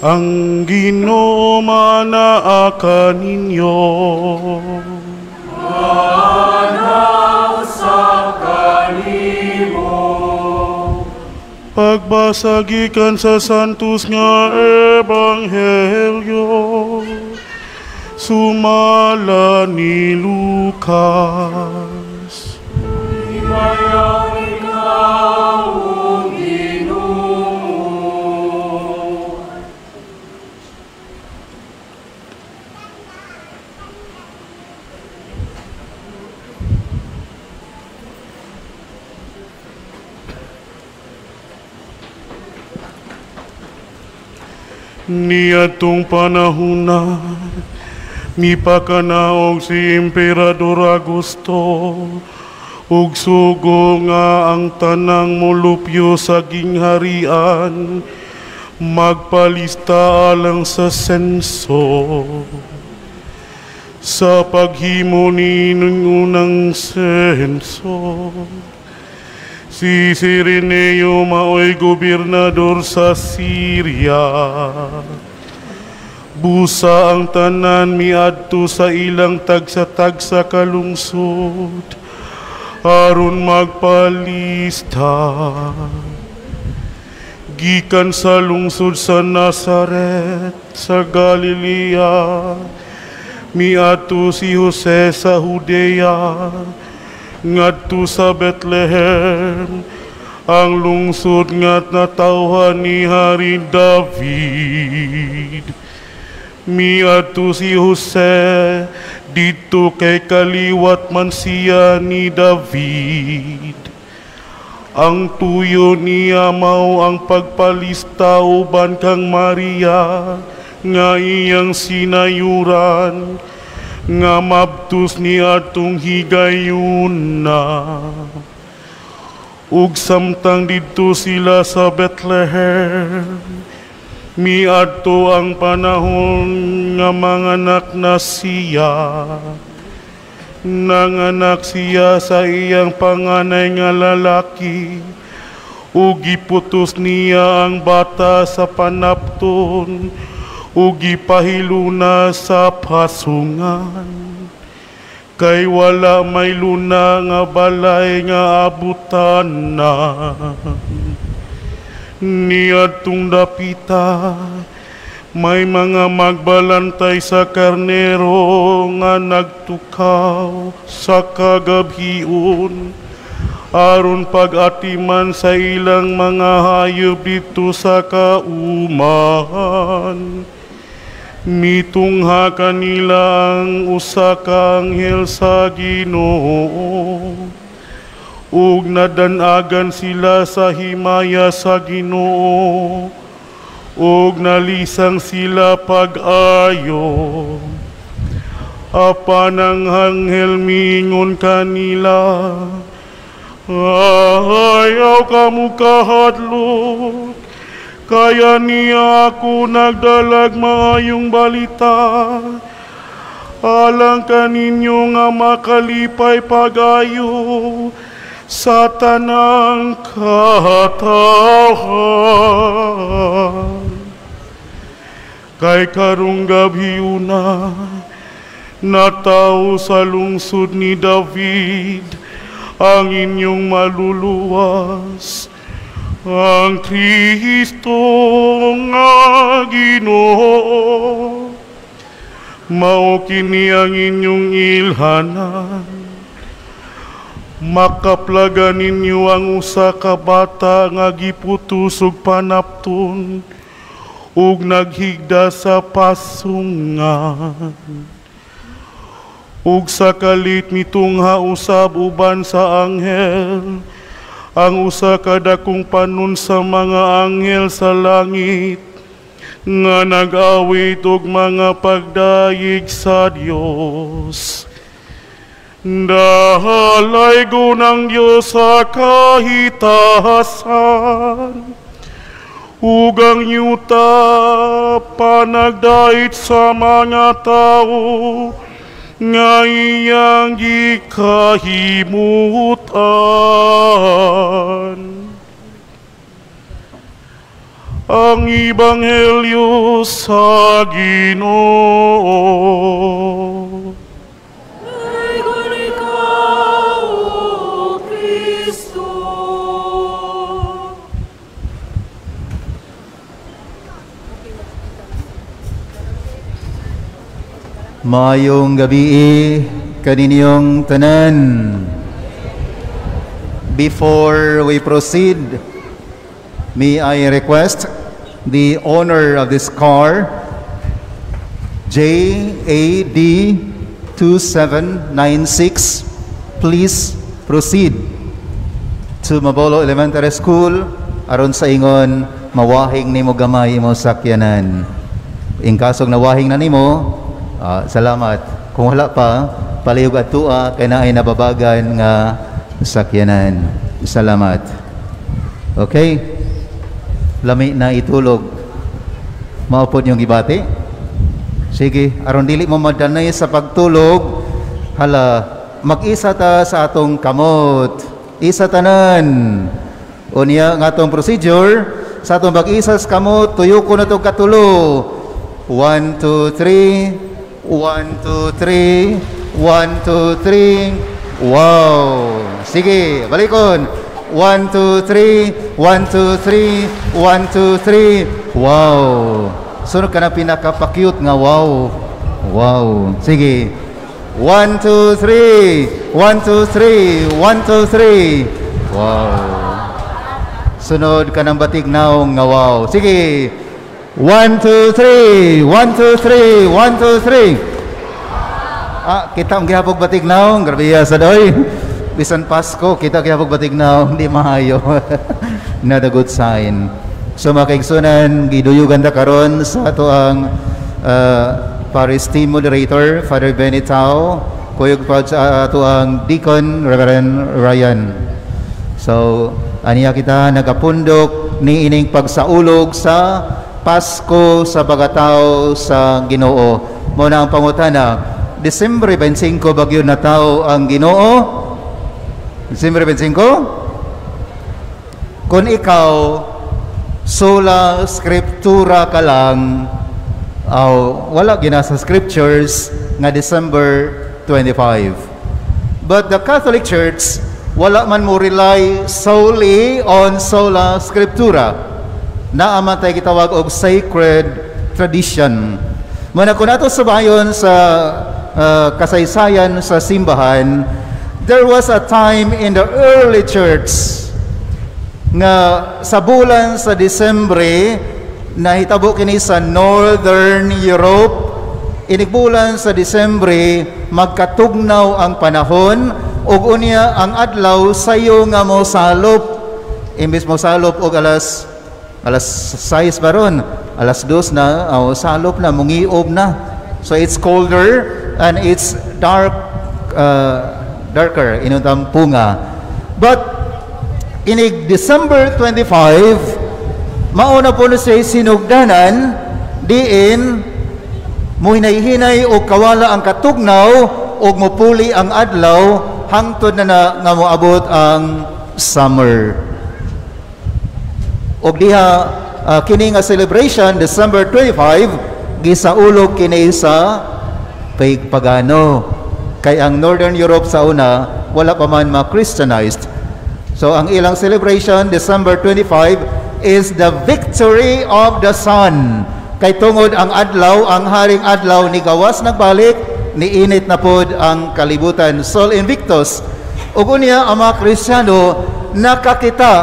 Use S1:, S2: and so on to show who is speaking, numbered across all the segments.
S1: Ang Ginoo manaa kaninyo.
S2: Manaa sa kanimo.
S1: Pagbasa gikan sa Santos nga Ebanghelyo sumala ni Lucas.
S2: Himayaw ikaw, O Ginoo.
S1: Niadtong panahona, mipakanaog si Emperador Augusto ug sugo nga ang tanang molupyo sa gingharian magpalista alang sa senso. Sa paghimo niining unang senso, si Sireneo maoy gobernador sa Syria. Busa ang tanan miadto sa ilang tagsa-tagsa kalungsod aron magpalista. Gikan sa lungsod sa Nazaret sa Galilea, miadto si Jose sa Judea ngadto sa Bethlehem, ang lungsod nga natawhan ni Hari David. Miadto si Jose didto kay kaliwat man siya ni David. Ang tuyo niya mao ang pagpalista uban kang Maria nga iyang sinayuran, nga mabtus ni atong higayuna. Ug samtang didto sila sa Bethlehem, miadto ang panahon nga manganak na siya. Nanganak siya sa iyang panganay nga lalaki, ug giputos niya ang bata sa panapton, ug gipahiluna sa pasungan. Kay wala may luna nga balay nga abutanan. Niadtong dapita, may mga magbalantay sa karnero nga nagtukaw sa kagabhion aron pag-atiman sa ilang mga hayop dito sa kaumahan. Mitungha kanila ang usa ka anghel sa Ginoo, ug nadanagan sila sa himaya sa Ginoo, ug nalisang sila pag-ayo. Apan ang anghel miingon kanila, ayaw kamo kahadlok, kaya niya ako nagdalag maayong balita alang kaninyo nga makalipay pag-ayo sa tanang katawhan. Kay karong gabhiuna natawo sa lungsod ni David ang inyong maluluwas, ang Kristo nga Ginoo. Mao kini ang inyong ilhanan. Makaplagan ninyo ang usa ka bata nga giputos og panapton ug naghigda sa pasungan. Ug sa kalit mitungha usab uban sa anghel ang usa ka dakong panon sa mga anghel sa langit nga nag-awit og mga pagdayeg sa Dios. Dahalaygon ang Dios sa kahitasan, ug ang yuta panagdait sa mga tawo nga iyang gikahimutan. Ang Ebanghelyo sa Ginoo.
S2: Dayogon ikaw, O Kristo.
S3: Maayong gabii kaninyong tanan. Before we proceed, may I request the owner of this car, JAD 2796, please proceed to Mabolo Elementary School aron sa ingon mawahing nimo gamay imo sakyanan. In kasong nawahing na nimo, salamat. Kung wala pa, palihog adtua kay naay nababagan nga sakyanan. Salamat. Okay. Lami na itulog. Mao pod yung gibati. Sige, aron dili mo madanay sa pagtulog, hala, mag-isa ta sa atong kamot. Isa tanan. Unya nga atong procedure, sa atong pag-isa sa kamot, tuyoko na tong katulo. 1, 2, 3. 1, 2, 3. 1, 2, 3. Wow! Sige, balikon. 1, 2, 3. 1, 2, 3. 1, 2, 3. Wow! Sunod ka na pinaka-cute nga wow. Wow. Sige. 1, 2, 3. 1, 2, 3. 1, 2, 3. Wow. Sunod ka ng batig naong nga wow. Sige. 1, 2, 3. 1, 2, 3. 1, 2, 3. Ah, kita ang gihapog batig naong. Grabe ya sa doy. Bisan Pasko, kita gihapog batig naong. Di maayo. Not a good sign. So mga kaigsunan, giduyugan ta karon sa ato ang Parish Team Moderator, Father Benny Tao, kuyog pa sa ato ang Deacon, Reverend Ryan. So, aniya kita nagapundok ni ining pagsaulog sa Pasko sa pagkatao sa Ginoo. Mao na ang pangutana, Disyembre 25 bagyo na tao ang Ginoo? Disyembre 25? Kung ikaw sola scriptura ka lang, aw wala gina sa scriptures nga December 25. But the Catholic Church wala man mo rely solely on sola scriptura. Naa man tay gitawag og sacred tradition. Muna kung ato subayon sa kasaysayan sa simbahan, there was a time in the early church nga sa bulan sa Disyembre nahitabo kini sa Northern Europe. Inig bulan sa Disyembre magkatugnaw ang panahon ug unya ang adlaw sayo nga mosalop. Imbes mosalop og alas 6 baron, alas 2 na, oh, salop na, mungiob na. So it's colder and it's darker inuntang punga. But inig December 25, mauna po na siya sinugdanan diin muhinay-hinay o kawala ang katugnaw o mupuli ang adlaw hangtod na, na nga moabot ang summer. Og diha kini nga celebration December 25 gisaulog kini sa pagano kay ang Northern Europe sa una wala pa man ma-Christianized. So ang ilang celebration December 25 is the victory of the sun. Kay tungod ang adlaw, ang haring adlaw ni gawas nagbalik, niinit na pod ang kalibutan. Sol Invictus. Ug unya ang mga Kristiyano nakakita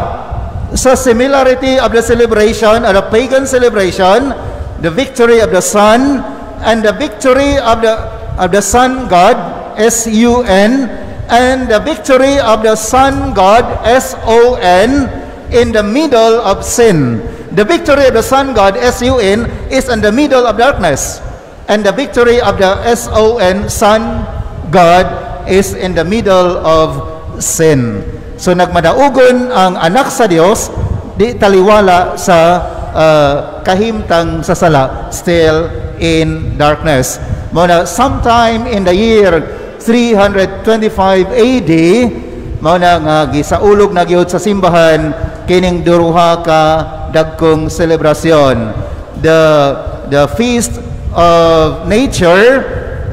S3: sa similarity of the celebration, of the pagan celebration, the victory of the sun and the victory of the sun god S-U-N and the victory of the sun god S-O-N in the middle of sin. The victory of the sun god S-U-N is in the middle of darkness, and the victory of the S-O-N, sun god, is in the middle of sin. So nagmadaugon ang anak sa Dios di taliwala sa kahimtang sa sala, still in darkness. Mao na sometime in the year 325 AD, mao na nga gisaulog na gyud sa simbahan kining duha ka dagkong selebrasyon. The feast of nature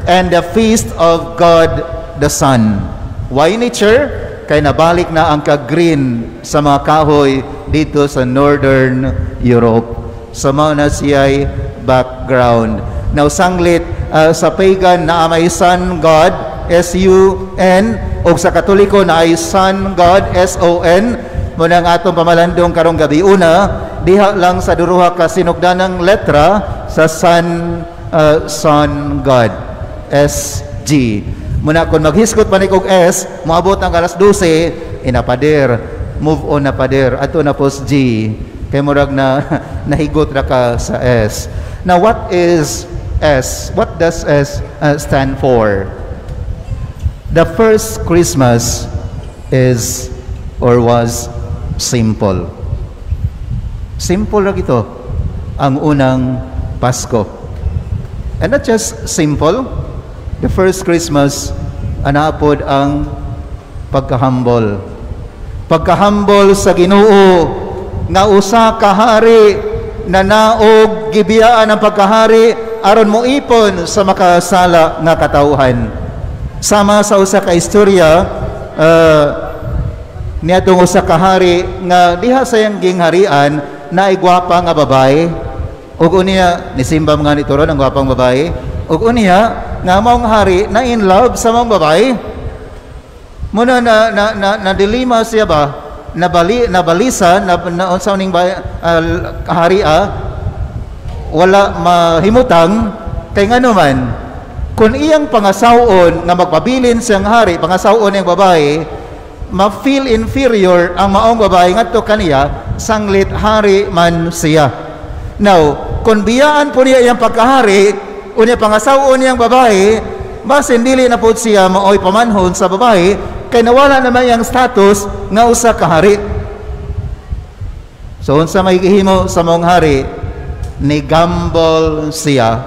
S3: and the feast of God the Sun. Why nature? Kay nabalik na ang ka-green sa mga kahoy dito sa Northern Europe. So mao na siya'y background. Now sanglit sa pagan na may sun god, S-U-N, o sa Katoliko na ay Son God, S-O-N. Mao ang atong pamalandong karong gabi una, diha lang sa duruha ka sinugdanang letra sa Son God, S-G. Muna kung maghisgot pa ni kog S, moabot ang alas 12, ina pader, move on na pader, ato na pos G. Kay murag na nahigot ra ka sa S. Now what is S? What does S stand for? The first Christmas is or was simple. Simple ra ito ang unang Pasko. And not just simple, the first Christmas, anaa pod ang pagkahambol. Pagkahambol sa Ginoo nga usa ka hari na naog, gibiyaan ang pagkahari aron moipon sa makasala nga katawhan. Sama sa usa ka istorya niadtong usa ka hari nga diha sa iyang gingharian naay gwapa nga babae, ug unya nisimba mga nito ron ang gwapang babae, ug unya nga maong hari na in love sa maong babae. Muna na na dilema siya ba, nabali nabalisa na, na unsa ning ba, hari wala mahimutang, kay ngano man kung iyang pangasawon nga magpabilin siyang hari, pangasawon ang babae, ma-feel inferior ang maong babae ngadto kaniya sanglit hari man siya. Now, kung biyaan po niya iyang pagkahari, unya pangasawon niyang babae, basin dili na po siya maoy pamanhon sa babae kay nawala naman iyang status nga usa ka hari. So unsa may gihimo sa maong hari? Ni gamble siya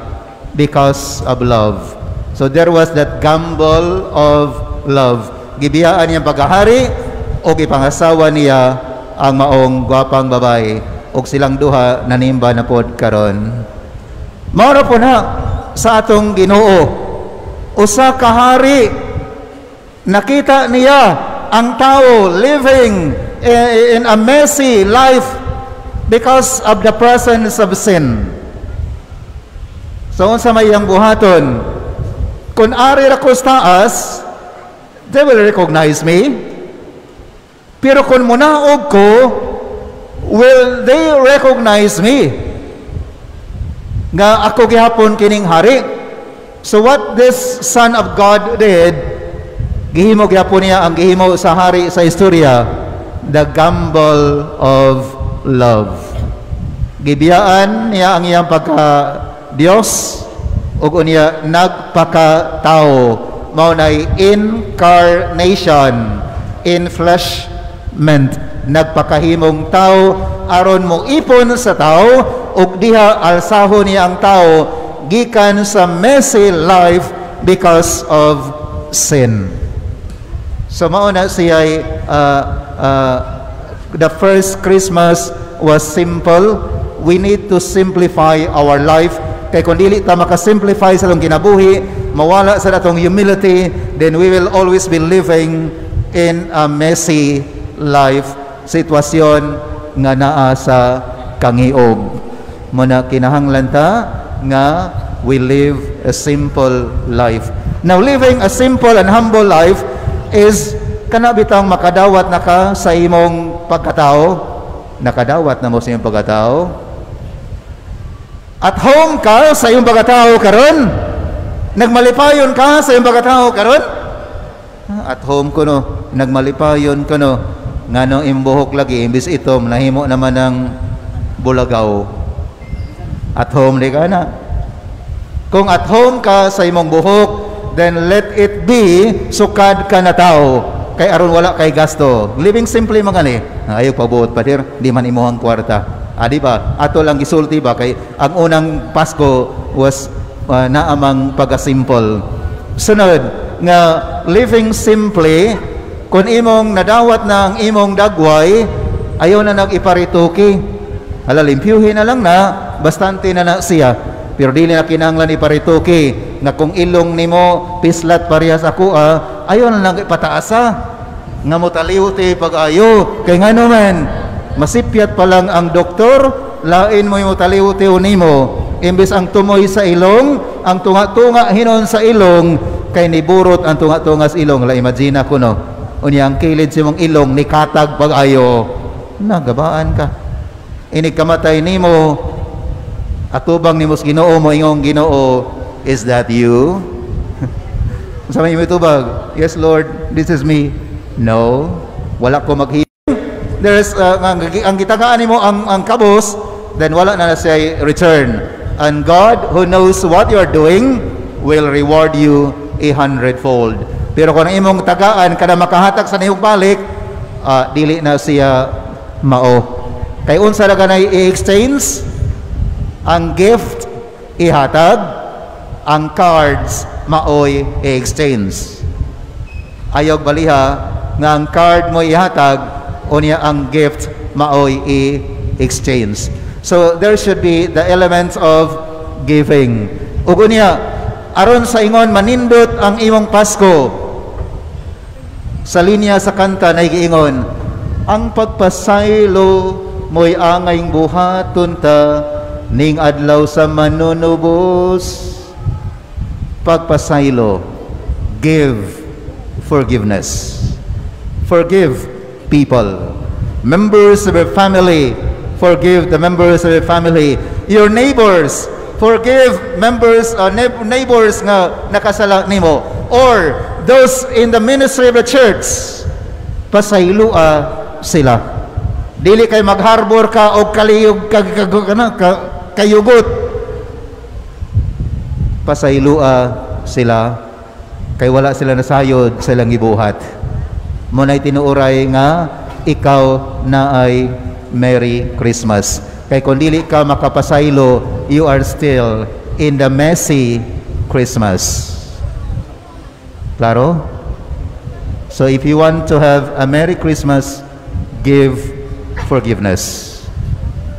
S3: because of love. So there was that gamble of love. Gibiyaan niyang pagkahari o gipangasawa niya ang maong gwapang babae, ug silang duha nanimba na pod karon. Mao po na sa atong Ginoo, usa ka hari, nakita niya ang tao living in a messy life because of the presence of sin. So unsa may iyang buhaton? Kung ari ra ko sa taas, they will recognize me. Pero kung munaog ko, will they recognize me? Nga ako gihapon kining hari. So what this Son of God did, gihimo gihapon niya ang gihimo sa hari sa istorya, the gamble of love. Gibiyaan niya ang iyang pagka Dios ug unya nagpakatao. Mao nay incarnation, infleshment, nagpakahimong tao aron mo ipon sa tao ug diha alsahon niya ang tao gikan sa messy life because of sin. So mao na siya, the first Christmas was simple. We need to simplify our life kay kung dili ta makasimplify sa atong kinabuhi, mawala sa atong humility, then we will always be living in a messy life, sitwasyon nga naa sa kangiog. Muna kinahanglan ta nga we live a simple life. Now, living a simple and humble life is kana bitang makadawat na ka sa imong pagkatao. Nakadawat na mo sa imong pagkatao. At home ka sa imong pagkatao karon? Nagmalipayon ka sa imong pagkatao karon? At home ko no, nagmalipayon ko no, ngano imbuhok lagi imbis itom nahimo naman ng bulagaw. At home di ka na. Kung at home ka sa imong buhok, then let it be, sukad ka na tao kay aron wala kay gasto. Living simply mga ni. Ayaw pabuot pader, di man imuhang kwarta. Ah, di ba? Ato lang gisulti ba kay ang unang Pasko was naamang pagasimple. Sunod nga living simply, kung imong nadawat na ang imong dagway, ayaw na nag-iparituki. Hala, limpyuhin na lang na, bastante na na siya. Pero dili na kinahanglan iparitoke nga kung ilong nimo pislat parehas ako ah, ayo na lang ipataasa nga mo taliwti pag-ayo. Kay ngano man, masipyat pa lang ang doktor, lain mo yung taliwti nimo. Imbes ang tumoy sa ilong, ang tunga-tunga hinon sa ilong, kay niburot ang tunga-tunga sa ilong. La, imagine ako, no? Unya ang kilid sa imong ilong nikatag pag-ayo. Nagabaan ka. Inig kamatay nimo, atubang nimo sa Ginoo mo ingong, "Ginoo, is that you?" Sa may tubag, "Yes, Lord, this is me." "No, wala ko maghi." There's ang gitagaan nimo ang kabos, then wala na na siya return. And God, who knows what you are doing, will reward you a hundredfold. Pero kung ang imong tagaan kada makahatag sa nihog balik, dili na siya mao. Kay unsa ra kanay i-exchange? Ang gift ihatag, ang cards maoy i-exchange. Ayog baliha nga ang card mo ihatag, unya ang gift maoy i-exchange. So there should be the elements of giving. Ug unya, aron sa ingon manindot ang imong Pasko, sa linya sa kanta na giingon, ang pagpasaylo mo'y angayng buhaton ta ning adlaw sa manunubos. Pagpasaylo, give forgiveness. Forgive people. Members of your family, forgive the members of your family. Your neighbors, forgive members neighbors nga nakasala nimo or those in the ministry of the church. Pasaylua sila. Dili kay magharbor ka og kaliyog kag ka, kayugot. Pasaylua sila kay wala sila nasayod sa ilang gibuhat. Mo nay tinuoray nga ikaw na ay Merry Christmas. Kay kung dili ka makapasaylo, you are still in the messy Christmas. Klaro? So if you want to have a Merry Christmas, give forgiveness.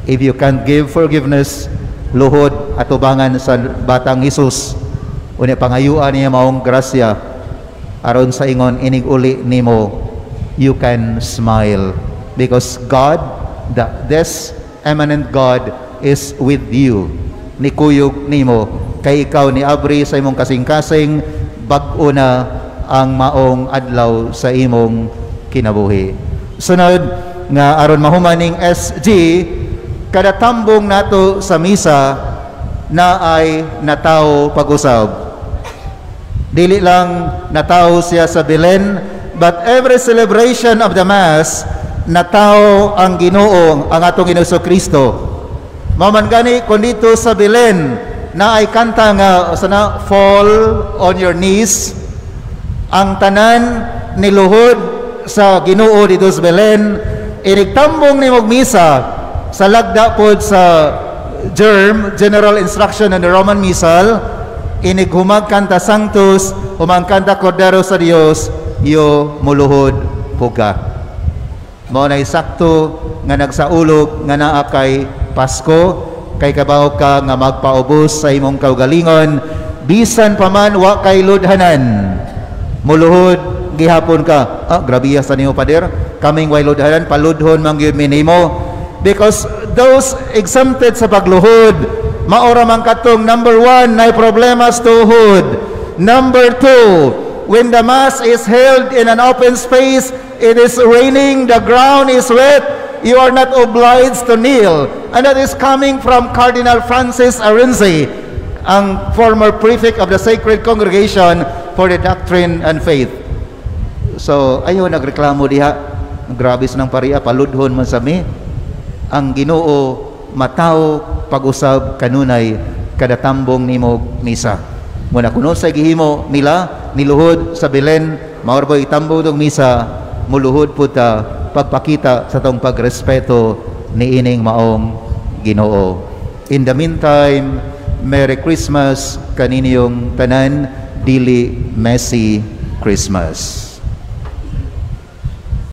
S3: If you can't give forgiveness, luhod atubangan sa batang Hesus. Unya pangayuan niya maong grasya aron sa ingon inig uli nimo, you can smile because God, this eminent God is with you. Nikuyog nimo kay ikaw ni abri sa imong kasing-kasing, bag-o na ang maong adlaw sa imong kinabuhi. Sunod nga aron mahumaning SG, kada tambong nato sa misa na ay natawo pag-usab. Dili lang natawo siya sa Belen, but every celebration of the Mass, natawo ang Ginoo, ang atong Ginoo Kristo. Mao man gani kung dito sa Belen na ay kanta nga sana "Fall on Your Knees", ang tanan niluhod sa Ginoo dito sa Belen. Inigtambong ni misa sa lagda pod sa GERM, General Instruction on the Roman Missal, inig humag kanta Sanctus, humag kanta Cordero sa Dios, yo muluhod puga. Mao nay sakto nga nagsaulog nga naa kay Pasko kay kabaw ka nga magpaubos sa imong kaugalingon bisan pa man wa kay ludhanan, muluhod gihapon ka. Ah, grabe sa nimo, pader. Kaming way ludhanan, paludhon man gyud minimo, because those exempted sa pagluhod maora man katong number one, nay problema sa tuhod, number two, when the Mass is held in an open space, it is raining, the ground is wet, you are not obliged to kneel. And that is coming from Cardinal Francis Arinze, ang former prefect of the Sacred Congregation for the Doctrine and Faith. So, ayaw nagreklamo diha. Grabe sa nang pariya, paludhon man sa mi. Ang Ginoo mataw pag-usab kanunay kada tambong nimo misa. Muna kuno sa gihimo nila niluhod sa Belen, mao ba itambong dong misa, muluhod pud ta pagpakita sa tong pagrespeto niining maong Ginoo. In the meantime, Merry Christmas kaninyong tanan, dili messy Christmas.